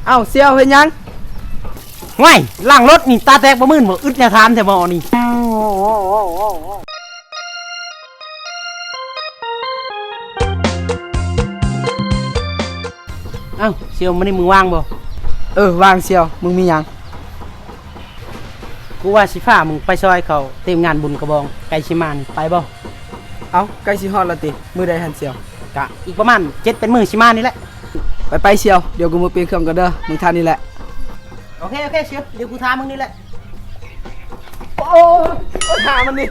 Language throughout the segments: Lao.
ເອົ້າ ສ່ຽວເຮັດຫຍັງ? ຫ້ວຍ ລ້າງລົດນີ້ ຕາແຕກບໍ່ມື່ນບໍ່? ອຶດແນວທານແທ້ບໍ່ນີ້. ເອົ້າ ສ່ຽວ ມື້ນີ້ມຶງວ່າງບໍ່? ເອີ ວ່າງສ່ຽວ. ມຶງມີຫຍັງ? ກູວ່າຊິພາມຶງໄປຊ່ອຍເຂົາຕຽມງານບຸນກະບອງ ໃກ້ຊິມານີ້ ໄປບໍ່? ເອົ້າ ໃກ້ຊິຮອດແລ້ວຕິ? ມື້ໃດຫັ້ນສ່ຽວ? ກະອີກປະມານເຈັດແປດມື້ຊິມານີ້ແຫຼະ. ໄປໆ ສ່ຽວ ດຽວກູມືປ່ຽນເຄື່ອງກ່ອນເດີ ມຶງຖ້ານີ້ແຫຼະ. ໂອເຄ ໂອເຄ ສ່ຽວ ດຽວກູຖ້າມຶງນີ້ແຫຼະ. ໂອ້ຍ ຖ້າມັນນີ້.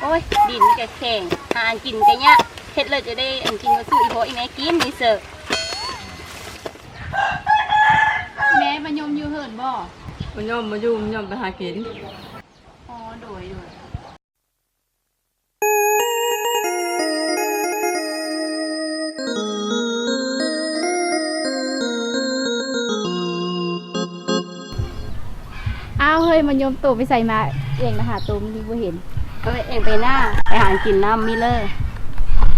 ໂອ້ຍ ດິນມັນກະແຂງ ຫາອັນກິນກະຍາກ ເຮັດແລ້ວຈະໄດ້ອັນກິນມາສູ່ອີ່ພໍ່ອີ່ແມ່ກິນນີ້ເສີ. ແມ່ ມາຍົມຢູ່ເຮືອນບໍ່? ມາຍົມ ມາຢູ່ ມາຍົມໄປຫາກິນ. ອໍ ໂດຍ ໂດຍ. ອ້າວ ເຮີ້ຍ ມາຍົມ ໂຕໄປໃສມາ? ເອງນະຫາໂຕມື້ນີ້ບໍ່ເຫັນ. ເອີຍ ເອງໄປນາ ໄປຫາກິນນຳມີເລີ.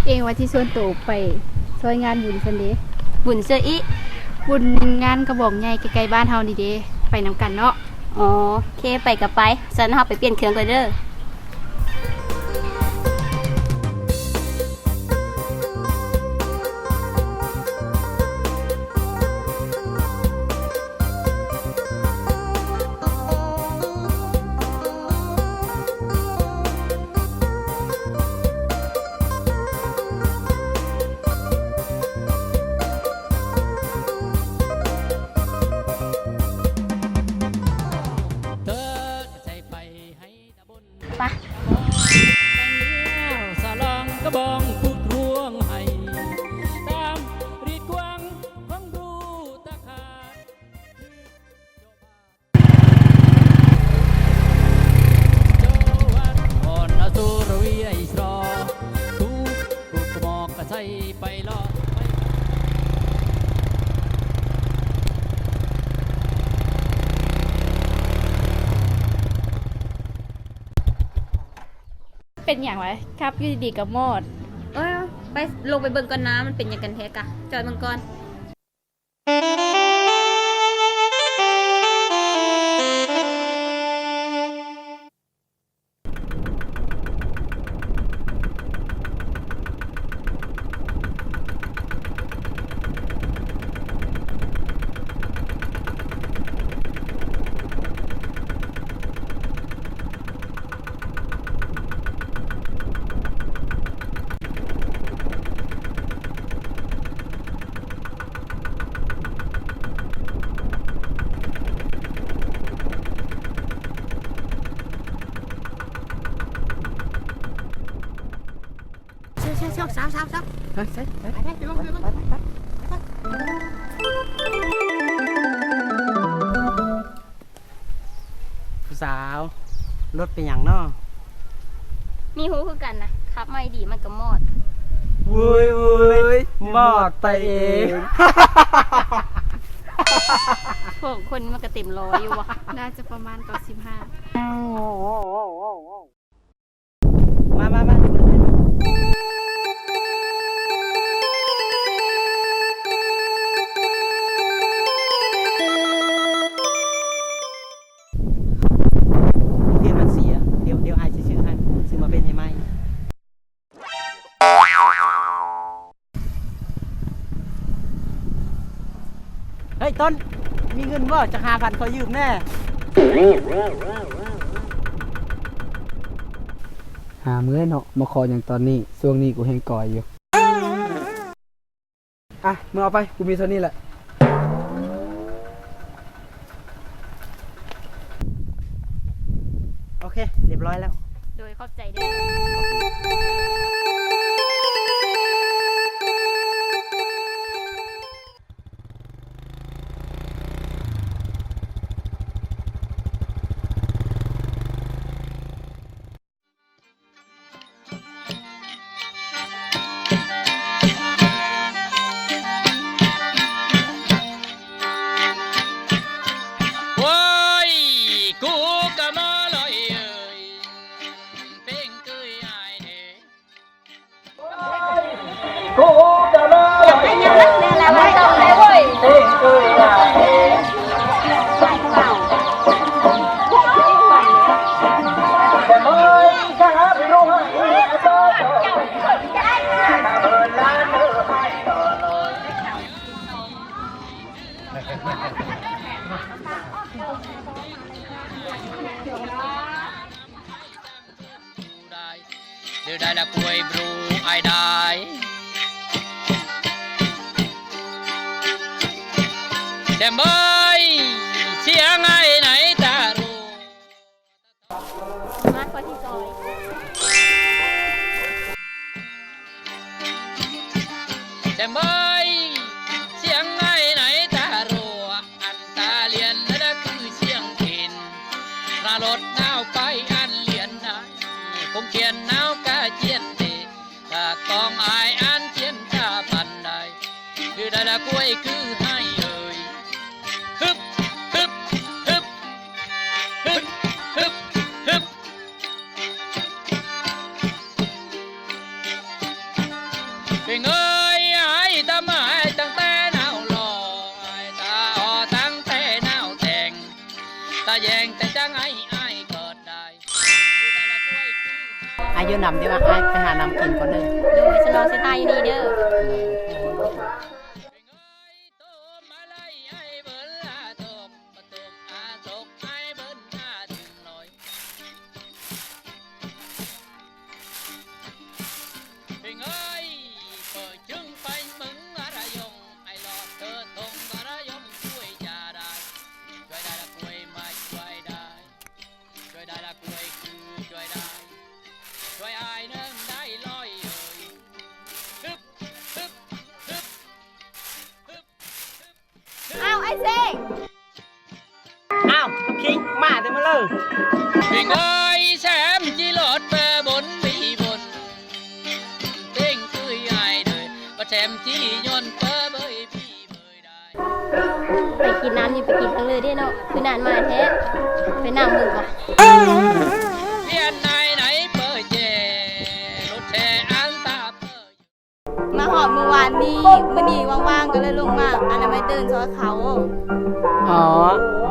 ເອງວ່າຊິຊວນໂຕໄປຊ່ອຍງານບຸນຊັ້ນເດ. ບຸນເຊື່ອອີ? ບຸນງານກະບອງໃຫຍ່ໃກ້ໆບ້ານເຮົານີ້ເດ. ໄປນຳກັນເນາະ. ອໍ ໂອເຄ ໄປກະໄປ. ຊັ້ນເຮົາໄປປ່ຽນເຄື່ອງກ່ອນເດີ. ໄປ ສະລອງກະບອງພຸດຮ່ວງໄຫ ຕາມຣີດກວ້າງຂອງຮູຕາຂາດ. ເປັນຫຍັງວະ? ຂັບຢູ່ດີໆກະມອດ. ເອີ ໄປ ລົງໄປເບິ່ງກ່ອນນາ ມັນເປັນຫຍັງກັນແທ້ກະ? ຈອດເບິ່ງກ່ອນ. ຜູ້ສາວ ລົດເປັນຫຍັງນໍ? ມີຮູ້ຄືກັນນະ ຂັບມາດີໆມັນກະມອດ. ເວີຍ ເວີຍ ມອດໄປເອງ. ພວກຄົນມັນກະເຕັມຮ້ອຍຢູ່ບໍ່? ໜ້າຈະປະມານເກົ້າສິບຫ້າ. ມາ ມາ ມາ ທຽນມັນເສຍ ດຽວ ດຽວອ້າຍຊິຊື້ໃຫ້ ຊື້ມາປ່ຽນໃຫ້ໃໝ່. ເຮີ້ຍ ຕົ້ນ ມີເງິນບໍ່? ຈັກຫ້າພັນ ຂໍຢືມແດ່. ຫາເມື່ອຍເນາະ ມາຂໍຫຍັງຕອນນີ້ ຊ່ວງນີ້ກູແຮ່ງກ່ອຍຢູ່. ອ່ະ ມຶງເອົາໄປ ກູມີເທົ່ານີ້ແຫຼະ. ໂອເຄ ຮຽບຮ້ອຍແລ້ວ. ໂດຍ ຂອບໃຈເດີ້. ໂອ້ຍ ກູກະມໍລອຍເອີຍ ເພງເຄີຍອ້າຍເດ. ອາຍຸນຳທີ່ວ່າອ້າຍໄປຫານ້ຳກິນກ່ອນເດີ. ໂດຍ ສະໜອງສັດທາຢູ່ນີ້ເດີ. ອ້າວ ອ້າຍເຊງ. ອ້າວ ຄິງ ມາແຕ່ເມື່ອເລີ. ໄປກິນນ້ຳນີ້ ໄປກິນທາງເລີເດ້ເນາະ ຄືນານມາແທ້. ໄປນຳເບິ່ງກ່ອນ. ມາຮອດມື້ວານນີ້ ມື້ນີ້ວ່າງໆ ກໍເລີຍລົງມາອະນາໄມເດີ່ນຊອຍເຂົາ. ອໍ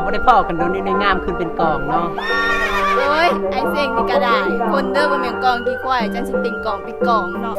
ບໍ່ໄດ້ພໍ້ກັນດົນນີ້ ໄດ້ງາມຂຶ້ນເປັນກອງເນາະ. ໂອ້ຍ ອ້າຍເຊງນີ້ກໍໄດ້ ຄົນເດີ ບໍ່ແມ່ນກອງຂີ້ຄວາຍ ຈັ່ງຊິເປັນກອງເປັນກອງເນາະ.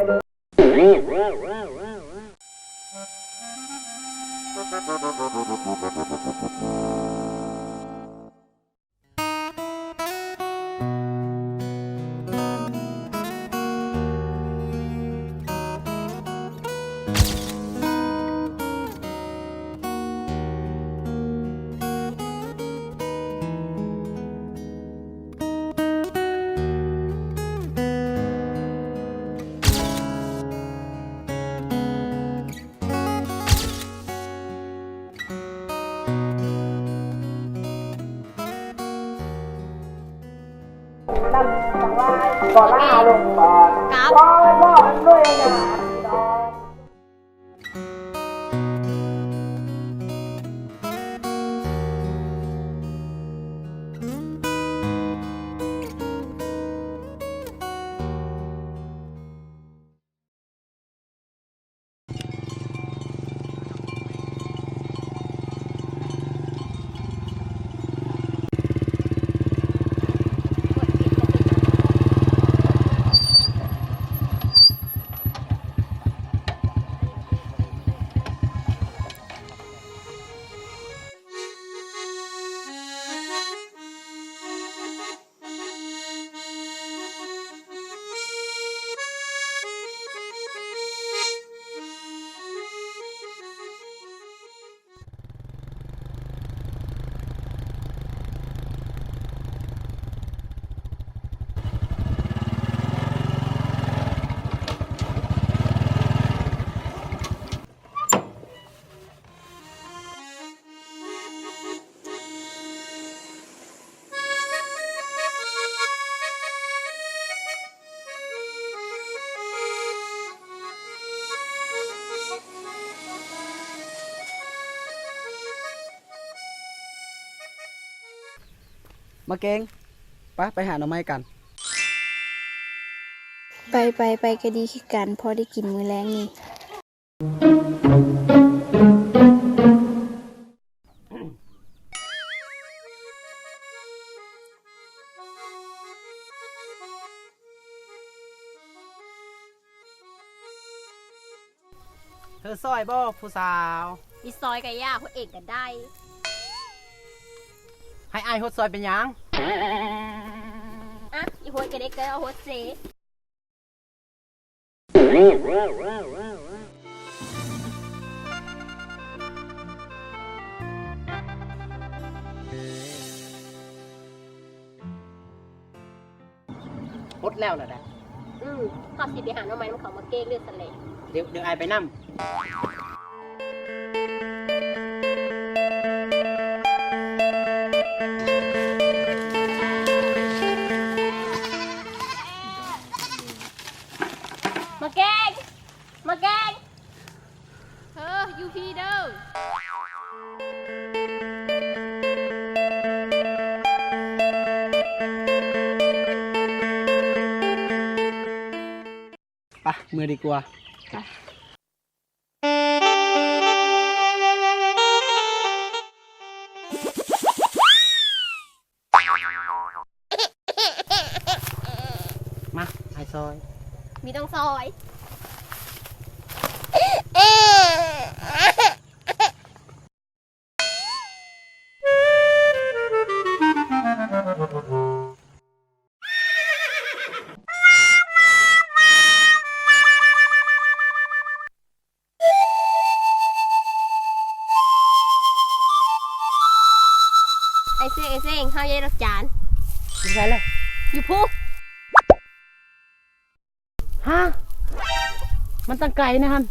ມາແກງ ໄປ ໄປຫາໜໍ່ໄມ້ກັນ. ໄປ ໄປ ໄປກໍດີຄືກັນ ພໍໄດ້ກິນມື້ແລງນີ້. ເຮີຊອຍບໍ່ຜູ້ສາວ? ມີຊອຍກະຢ່າ ຫົດເອງກະໄດ້. ໃຫ້ອ້າຍຫົດຊອຍເປັນຫຍັງ? ອະ ອີ່ຫົດກະເດັກກະເອົາຫົດເຊ. ຫົດແລ້ວລະໄດ໋. ອື ເຮົາຊິໄປຫາໜໍ່ໄມ້ນຳເຂົາມາແກງເລີຍຊັ້ນແຫຼະ. ດຽວ ດຽວອ້າຍໄປນຳ. ມາແກງ ມາແກງ. ເຮີ ຢູ່ພີ້ເດີ. ໄປ ເມືອດີກວ່າ. ໄປ. ມາ ອ້າຍຊອຍ. ມີຕ້ອງຊອຍ. ອ້າຍເຊງ ອ້າຍເຊງ ເຮົາຢາກໄດ້ດອກຈານ. ຢູ່ໃສລະ? ຢູ່ພຸ້ນ. ຮະ? ມັນຕັ້ງໄກນະຫັ້ນ.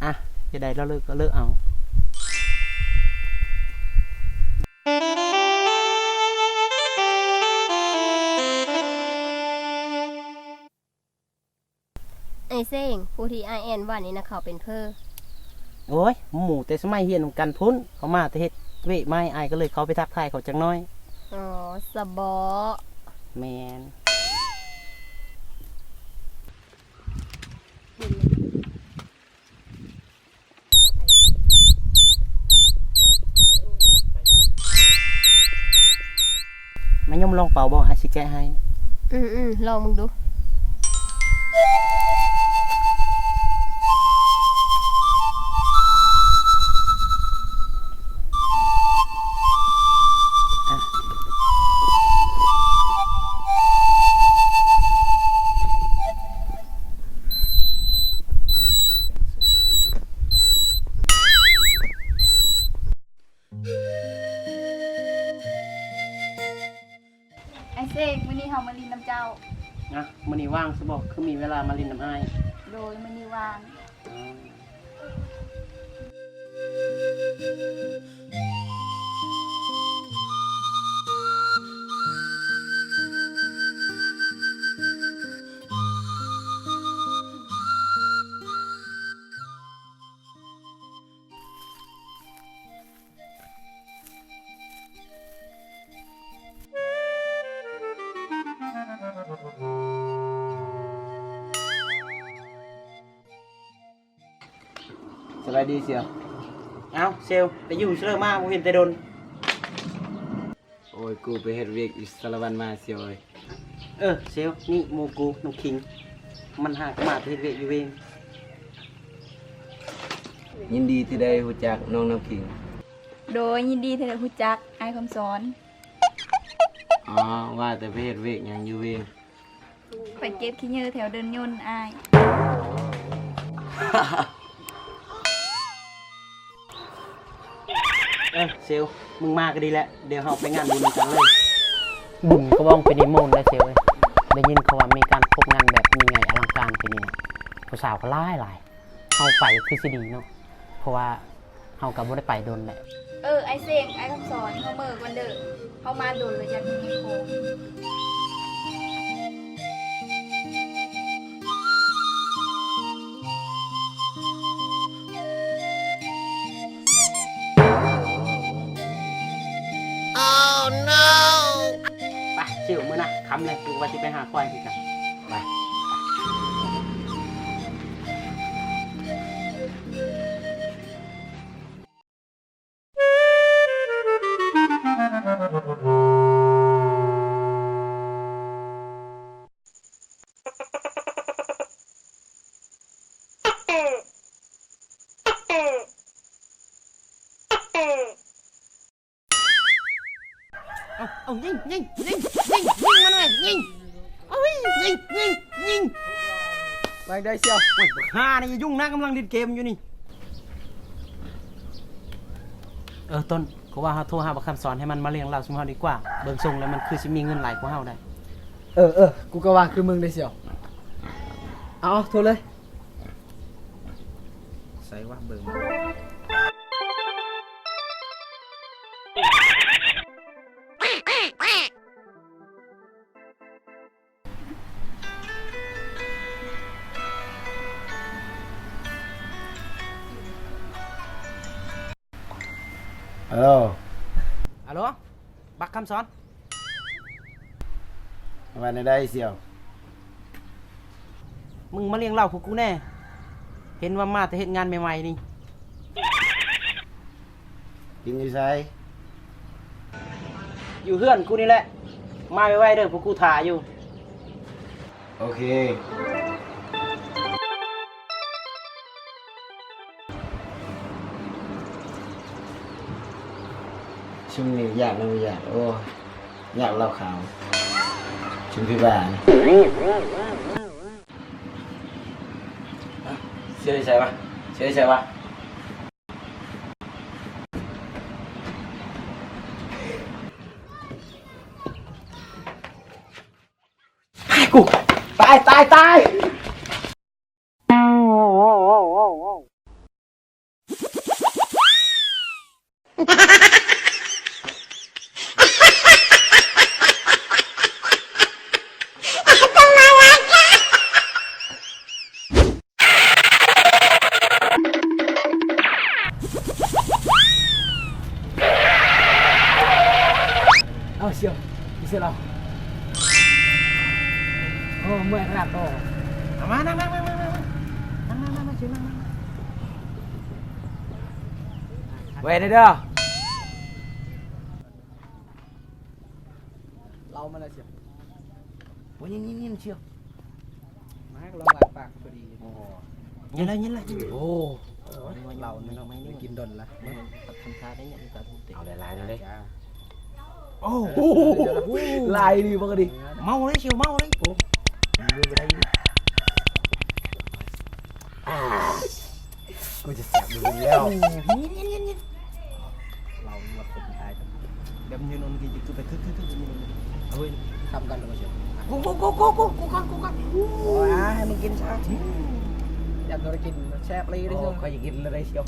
ອະ ຈະໄດ້ລະເລີກກໍເລີກເອົາ. ອ້າຍເຊງ ຜູ້ທີ່ອ້າຍແອ່ນວ່ານີ້ນະ ເຂົາເປັນເພີ. ໂອ້ຍ ໝູ່ແຕ່ສະໄໝຮຽນນຳກັນພຸ້ນ ເຂົາມາແຕ່ເຮັດເວກໃໝ່ ອ້າຍກໍເລີຍເຂົ້າໄປທັກທາຍເຂົາຈັກໜ້ອຍ. ອໍ ສະເບາະ. ແມ່ນ. ມາຍົມລອງເປົ່າເບິ່ງ ອ້າຍຊິແກະໃຫ້. ອື ອື ລອງເບິ່ງດູ. ອ້າຍເຊງ ມື້ນີ້ເຮົາມາຫຼິ້ນນຳເຈົ້າ. ອະ ມື້ນີ້ວ່າງຊະບໍ? ຄືມີເວລາມາຫຼິ້ນນຳອ້າຍ. ໂດຍ ມື້ນີ້ວ່າງ. ສະບາຍດີສ່ຽວ. ອ້າວ ສ່ຽວ ໄປຢູ່ໃສມາ ບໍ່ເຫັນແຕ່ດົນ. ໂອ້ຍ ກູໄປເຮັດວຽກຢູ່ສາລະວັນມາສ່ຽວເອີຍ. ເອີ ສ່ຽວ ນີ້ໝູ່ກູ ນ້ອງຄິງ ມັນຫາກະມາແຕ່ເຮັດວຽກຢູ່ເວງ. ຍິນດີທີ່ໄດ້ຮູ້ຈັກນ້ອງນ້ຳຄິງ. ໂດຍ ຍິນດີທີ່ໄດ້ຮູ້ຈັກ ອ້າຍຄຳສອນ. ອໍ ວ່າແຕ່ໄປເຮັດວຽກຫຍັງຢູ່ເວງ? ຂ້ອຍເກັບຂີ້ເຫຍື້ອແຖວເດີ່ນຍົນ ອ້າຍ. ເອີ ເຊວ ມຶງມາກໍດີແຫຼະ ດຽວເຮົາໄປງານບຸນນຳກັນເລີຍ. ບຸນກະບອງປີນີ້ມ່ວນໄດ໋ເຊວເອີຍ. ໄດ້ຍິນເຂົາວ່າມີການຄົບງານແບບຍິ່ງໃຫຍ່ອະລັງການປີນີ້ນະ. ຜູ້ສາວກໍຫຼາຍໆ ເຮົາໄປຄືຊິດີເນາະ ເພາະວ່າເຮົາກໍບໍ່ໄດ້ໄປດົນແຫຼະ. ເອີ ອ້າຍເສັງ ອ້າຍຄຳສອນ ເຮົາເມືອກ່ອນເດີ ເຮົາມາດົນແລ້ວ ຢາກກິນຂອງ. ໄປ ຊິວ ມື້ນະ ຄ່ຳແລ້ວ ກູວ່າຊິໄປຫາຄວາຍຄືກັນ ໄປ. ເອົາ ເອົາ ຍິງ ຍິງ ຍິງ ຍິງ ຍິງມັນເວີຍ ຍິງ ໂອ້ຍ ຍິງ ຍິງ ຍິງ ມາໄດ້ຊຽວ. ໂອ້ຍ ບັກຫ່ານີ້ ຢ່າຫຍຸ້ງນະ ກຳລັງຫຼິ້ນເກມຢູ່ນີ້. ເອີ ຕົ້ນ ກູວ່າເຮົາໂທຫາບັກຄຳສອນ ໃຫ້ມັນມາລ້ຽງເຫຼົ້າຊຸມເຮົາດີກວ່າ ເບິ່ງຊົງແລ້ວມັນຄືຊິມີເງິນຫຼາຍກວ່າເຮົາໄດ໋. ເອີ ເອີ ກູກໍວ່າຄືມຶງເດ້ຊຽວ. ເອົາ ໂທເລີຍ. ໃສວະ ເບີມັນ. ຮາໂຫຼ ຮາໂຫຼ ບັກຄຳສອນ. ວ່າແນວໃດສ່ຽວ? ມຶງມາລ້ຽງເຫຼົ້າພວກກູແດ່ ເຫັນວ່າມາແຕ່ເຮັດງານໃໝ່ໆນີ້. ກິນຢູ່ໃສ? ຢູ່ເຮືອນກູນີ້ແຫຼະ ມາໄວໆເດີ ພວກກູຖ້າຢູ່. ໂອເຄ. ຊຸມນີ້ຢາກນຳຢາກ ໂອ້ ຢາກເຫຼົ້າຂາວ ຊຸມທີ່ວ່ານີ້. ເຊຍໃສວະ ເຊຍໃສວະ. ຕາຍ ຕາຍ ຕາຍ ຕາຍ. ເອົາ ຊຽວ ຢູ່ໃສລາວ? ໂອ້ ເມື່ອຍຂະໜາດ ໂອ້ ເອົາມາ ນັ່ງ ນັ່ງ ນັ່ງ ນັ່ງ ຊຽວ ນັ່ງ ນັ່ງ ນັ່ງ ເວີຍ ເດີ ເຫຼົ້າມາແລ້ວ ຊຽວ. ໂອ້ຍ ຍິນໆໆ ຊຽວ. ມາກໍລອງລ້າງປາກພໍດີ. ໂອ້ ຍິນແລ້ວ ຍິນແລ້ວ. ໂອ້ ເຫຼົ້ານີ້ເນາະ ໄປກິນດົນລະ ທຳທ່າໄດ້ຫຍັງກໍຕ້ອງເຕັມ. ເອົາຫຼາຍໆເລີຍ. ໂອ້ ຫຼາຍດີບໍ່ກະດີ. ເມົາເລີຍ ຊຽວ ເມົາເລີຍ. ໂອ້ ກູຈະແຊບຢູ່ແລ້ວ. ເຫຼົ້ານີ້ວ່າຄົນຕາຍ ແບບຍືນອັນນີ້ຄືໄປ ຄື ຄື ຄື ຍືນອັນນີ້ ເອົາເວີຍ ທຳກັນແລ້ວບໍ່ຊຽວ. ກູ ກູ ກູ ກູ ກູ ກູກ່ອນ ກູກ່ອນ. ໂອ້ຍ ໃຫ້ມັນກິນຊະ ອືມ ຢາກກິນແຊບເລີຍ. ໂອ້ ຂ້ອຍຢາກກິນເລີຍຊຽວ.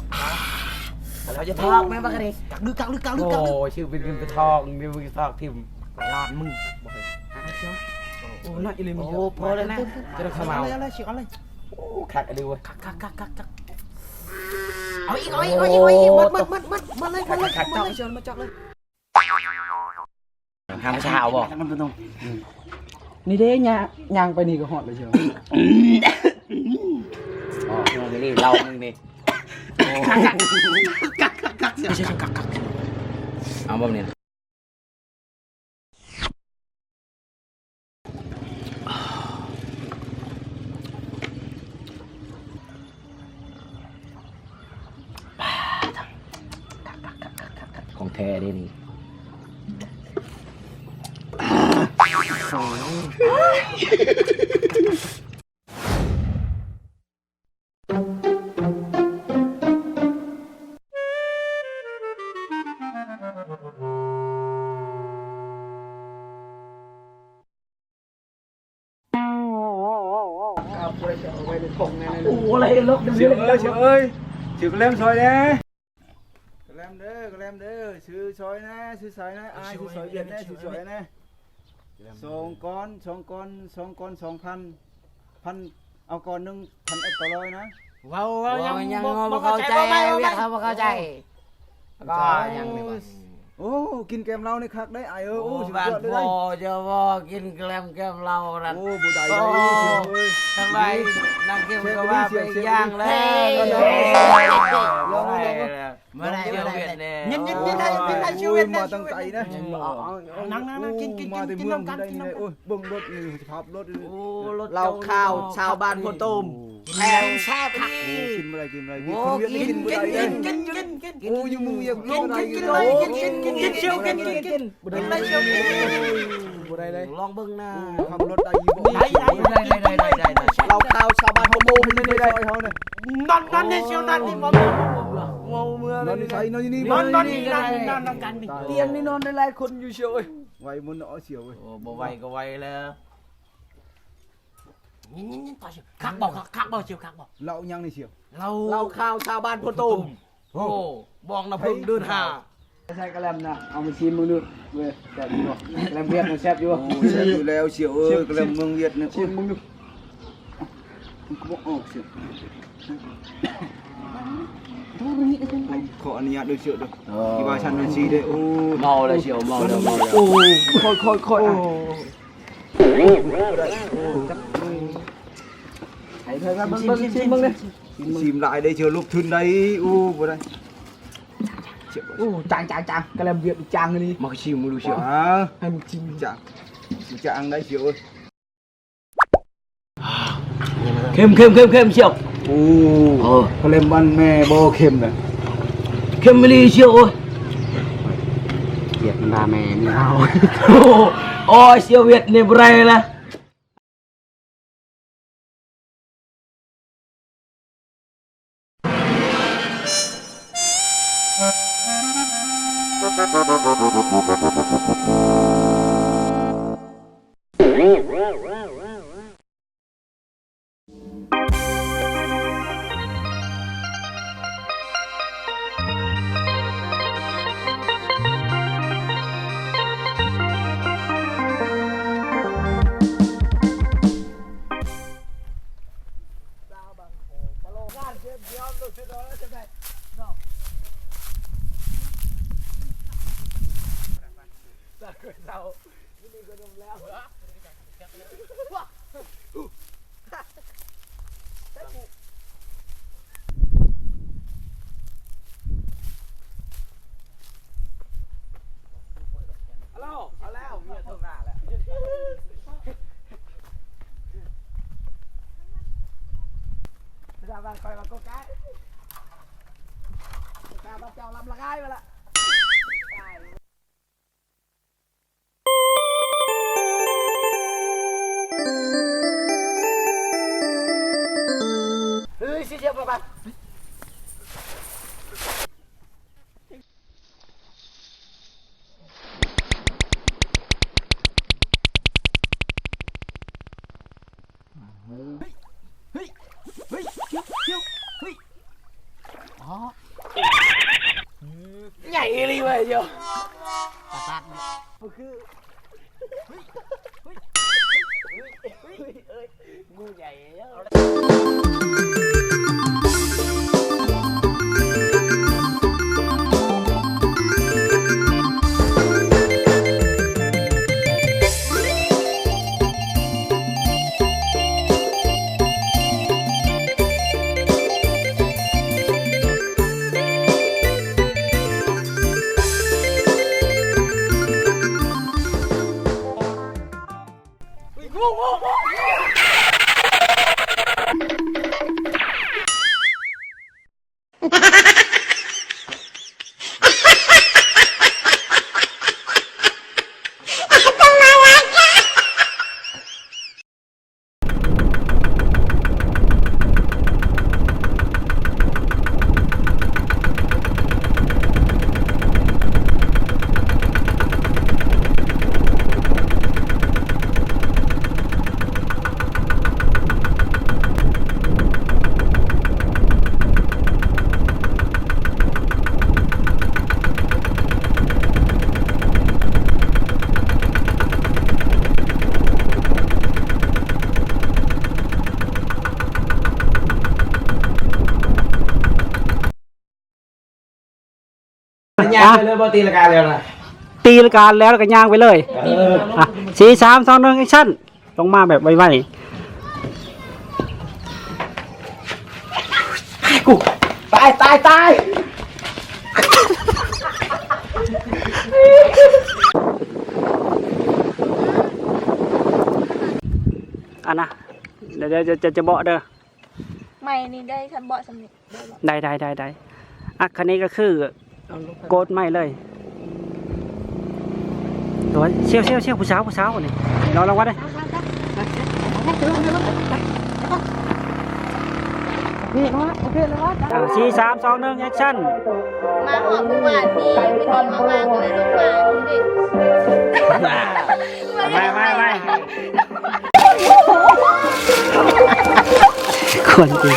ເຮົາຈະທອກແມ່ນບໍ່ກະນີ້. ກັກດຶກ ກັກດຶກ ກັກດຶກ ກັກດຶກ. ໂອ້ຍ ຊິເປັນເງິນໄປທອກ ເປັນເງິນໄປທອກຖິ້ມ ໄປລ້ານມຶງ. ໂອ້ຍ ໜ້ອຍອີ່ຫຼີ. ໂອ້ ພໍແລ້ວນະ ຈະໄດ້ຂະເມົາ. ເອົາເລີຍ ເອົາເລີຍ ເອົາເລີຍ. ໂອ້ ຄັກອີ່ຫຼີເວີຍ. ຄັກ ຄັກ ຄັກ ຄັກ ຄັກ. ເອົາອີກ ເອົາອີກ ເອົາອີກ ເອົາອີກ. ໝົດ ໝົດ ໝົດ ໝົດ ໝົດເລີຍ ໝົດເລີຍ ໝົດເລີຍ. ມາຈອກເລີຍ ມາຈອກເລີຍ. ຫາຜູ້ສາວບໍ່? ນີ້ເດ້ ຍ່າງ ຍ່າງໄປນີ້ກໍຮອດແລ້ວຊຽວ. ອໍ ເລື່ອງນີ້ເລົ່າມຶງນີ້. ໂອ້ ຄັກ ຄັກ ຄັກ ຄັກ ຄັກ ຄັກ. ເອົາແບບນີ້ນະ. ຂອງແທ້ເດ້ນີ້. ເອົາ ໂອ້ ອະໄລ ເອີຍ ສຽວເອີຍ ສຽວກະແລັມຊ່ອຍແດ່ ກະແລັມເດີ ກະແລັມເດີ ຊື້ຊ່ອຍແດ່ ຊື້ຊ່ອຍແດ່ ອ້າຍຊື້ຊ່ອຍວຽດແດ່ ຊື້ຊ່ອຍແດ່ ສອງກ້ອນ ສອງກ້ອນ ສອງກ້ອນ ສອງພັນ ພັນ ເອົາກ້ອນໜຶ່ງ ພັນເອັດ ເກົ້າຮ້ອຍນະ ເວົ້າ ເວົ້າ ເວົ້າ ຍັງ ຍັງ ບໍ່ ບໍ່ ບໍ່ເຂົ້າໃຈ ເວົ້າໃໝ່ ເວົ້າໃໝ່ ວຽດເຮົາບໍ່ເຂົ້າໃຈ ກໍຍັງນີ້ວ່າ ໂອ້ ກິນແກ້ມເຫຼົ້ານີ້ຄັກໄດ໋ອ້າຍເອີຍ ໂອ້ ສຸດຍອດເລີຍ ເຈົ້າບໍ່ກິນແກ້ມ ແກ້ມເຫຼົ້ານັ້ນ ໂອ້ ບໍ່ໄດ້ ໂອ້ ທຳໄມນັກກິນກໍວ່າໄປອີກຢ່າງເລີຍ ລອງ ລອງ ລອງ ມາໄດ້ ມາໄດ້ ຍິນ ຍິນ ຍິນໃຫ້ ຍິນໃຫ້ຊີວິດ ໂອ້ຍ ມາຕັ້ງໄກນະ ນັ່ງ ນັ່ງ ນັ່ງ ກິນ ກິນ ກິນ ກິນນຳກັນ ກິນນຳກັນ ໂອ້ຍ ເບິ່ງລົດນີ້ ສະພາບລົດນີ້ ໂອ້ ລົດເຈົ້າ ເຂົ້າຊາວບ້ານໂພຕົມ ແຖມແຊບອີ່ຫຼີ ໂອ້ ກິນບໍ່ໄດ້ ກິນບໍ່ໄດ້ ກິນ ກິນ ກິນ ກິນ ໂອ້ ຢູ່ເມືອງວຽດ ກິນ ກິນ ກິນ ກິນ ກິນ ກິນ ກິນ ກິນ ກິນ ກິນ ກິນ ບໍ່ໄດ້ ກິນ ກິນ ກິນ ບໍ່ໄດ້ເລີຍ ລອງເບິ່ງນະ ໂອ້ ຂັບລົດໄດ້ຢູ່ບໍ່ ໄດ້ ໄດ້ ເຫຼົ້າຂາວຊາວບ້ານເຮົາໂມງນີ້ໄດ້ ຊອຍເຮົານະ ນອນ ນອນໃນຊຽວນັ້ນນີ້ບໍ່ ເມົາເມືອ ນອນໃສ ນອນຢູ່ນີ້ ນອນ ນອນນີ້ ນອນ ນອນນຳກັນນີ້ ຕຽງນີ້ນອນໄດ້ຫຼາຍຄົນຢູ່ຊຽວເອີຍ ໄວໝົດເນາະຊຽວເອີຍ ໂອ້ ບໍ່ໄວກໍໄວແລ້ວ ນີ້ໆໆ ຕໍ່ຊຽວ ຄັກບໍ່ ຄັກ ຄັກບໍ່ຊຽວ ຄັກບໍ່ ເຫຼົ້າຫຍັງນີ້ຊຽວ ເຫຼົ້າ ເຫຼົ້າຂາວຊາວບ້ານໂພຕົມ ໂອ້ ບອກນຳເພິ່ນເດີນຫາ ໃສ່ກະແລັມນະ ເອົາມາຊີມເບິ່ງດູເວີຍ ແຊບຢູ່ບໍ່ ກະແລັມວຽດນະແຊບຢູ່ບໍ່ ໂອ້ ແຊບຢູ່ແລ້ວຊຽວເອີຍ ຊີມ ກະແລັມເມືອງວຽດນີ້ ຊີມເບິ່ງດູ ມັນກໍບໍ່ອອກຊຽວ ຂໍອະນຸຍາດເດີຊຽວເດີ ເອີ ທີ່ວ່າຊັ້ນມັນຊີ້ເດ້ ໂອ້ ເມົາແລ້ວຊຽວ ເມົາແລ້ວ ເມົາແລ້ວ ໂອ້ ຄ່ອຍໆໆ ໂອ້ ໄປໆໆ ເບິ່ງ ຊີມເບິ່ງເດ້ ຊີມຫຼາຍໄດ້ເທື່ອລົບທຶນໄດ້ ໂອ້ ບໍ່ໄດ້ ໂອ້ ຈາງໆໆ ກະແລັມວຽດຈາງອີ່ຫຼີ ມາຊີມເບິ່ງດູຊຽວ ອ່າ ໃຫ້ມັນຊີມ ຈາງ ຈາງໄດ້ຊຽວເອີຍ ເຄັມໆໆໆ ຊຽວ ໂອ້ ເອີ ກະແລັມບ້ານແມ່ບໍ່ເຄັມນະ ເຄັມອີ່ຫຼີຊຽວ ໂອ້ຍ ວຽດມັນດ່າແມ່ນີ້ເຮົາ ໂອ້ຍ ຊຽວວຽດນີ້ບໍ່ໄດ້ລະ. ເອົາແລ້ວ ເມຍໂທມາແລ້ວ ເວລາບ້ານຂ້ອຍວ່າກົກກາ ກົກກາບ້ານເຈົ້າລຳລະກາຍມາລະ. ເຮີ້ຍ ຊິເສຍບໍ່ບາດ. ເຮີ້ຍ ເຮີ້ຍ ເຮີ້ຍ ເຮີ້ຍ ເຮີ້ຍ ອໍ ໃຫຍ່ອີ່ຫຼີເວີຍໂຍ ຕາຕາດ ມັນຄື ເຮີ້ຍ ເຮີ້ຍ ເຮີ້ຍ ເຮີ້ຍ ເຮີ້ຍ ເຮີ້ຍ ງູໃຫຍ່ໂຍ. ຍ່າງໄປເລີຍບໍ່? ຕີລະກາແລ້ວນະ ຕີລະກາແລ້ວ ແລ້ວກໍຍ່າງໄປເລີຍ. ເອີ ອ່ະ ສີ່ ສາມ ສອງ ໜຶ່ງ ແອັກຊັນ. ລົງມາແບບໄວໆ. ຕາຍ ຕາຍ ຕາຍ ຕາຍ. ອັນນະ ດຽວ ດຽວຈະ ຈະ ຈະເບາະເດີ. ໄມ້ນີ້ໄດ້ ຄັນເບາະສ່ຳນີ້. ໄດ້ ໄດ້ ໄດ້ ໄດ້. ອ່ະ ຄັນນີ້ກໍຄືໂກດໃໝ່ເລີຍ. ໂອ້ຍ ຊຽວ ຊຽວ ຊຽວ ຜູ້ສາວ ຜູ້ສາວນີ້ ລອງ ລອງວ່າໄດ້. ອ່າ ສີ່ ສາມ ສອງ ໜຶ່ງ ແອັກຊັນ. ມາຮອດມື້ວານນີ້ ມື້ນີ້ມາວາງຢູ່ໃນໂຮງບານນີ້ເດ້. ໄປ ໄປ ໄປ ໄປ. ຄວນຈິງ.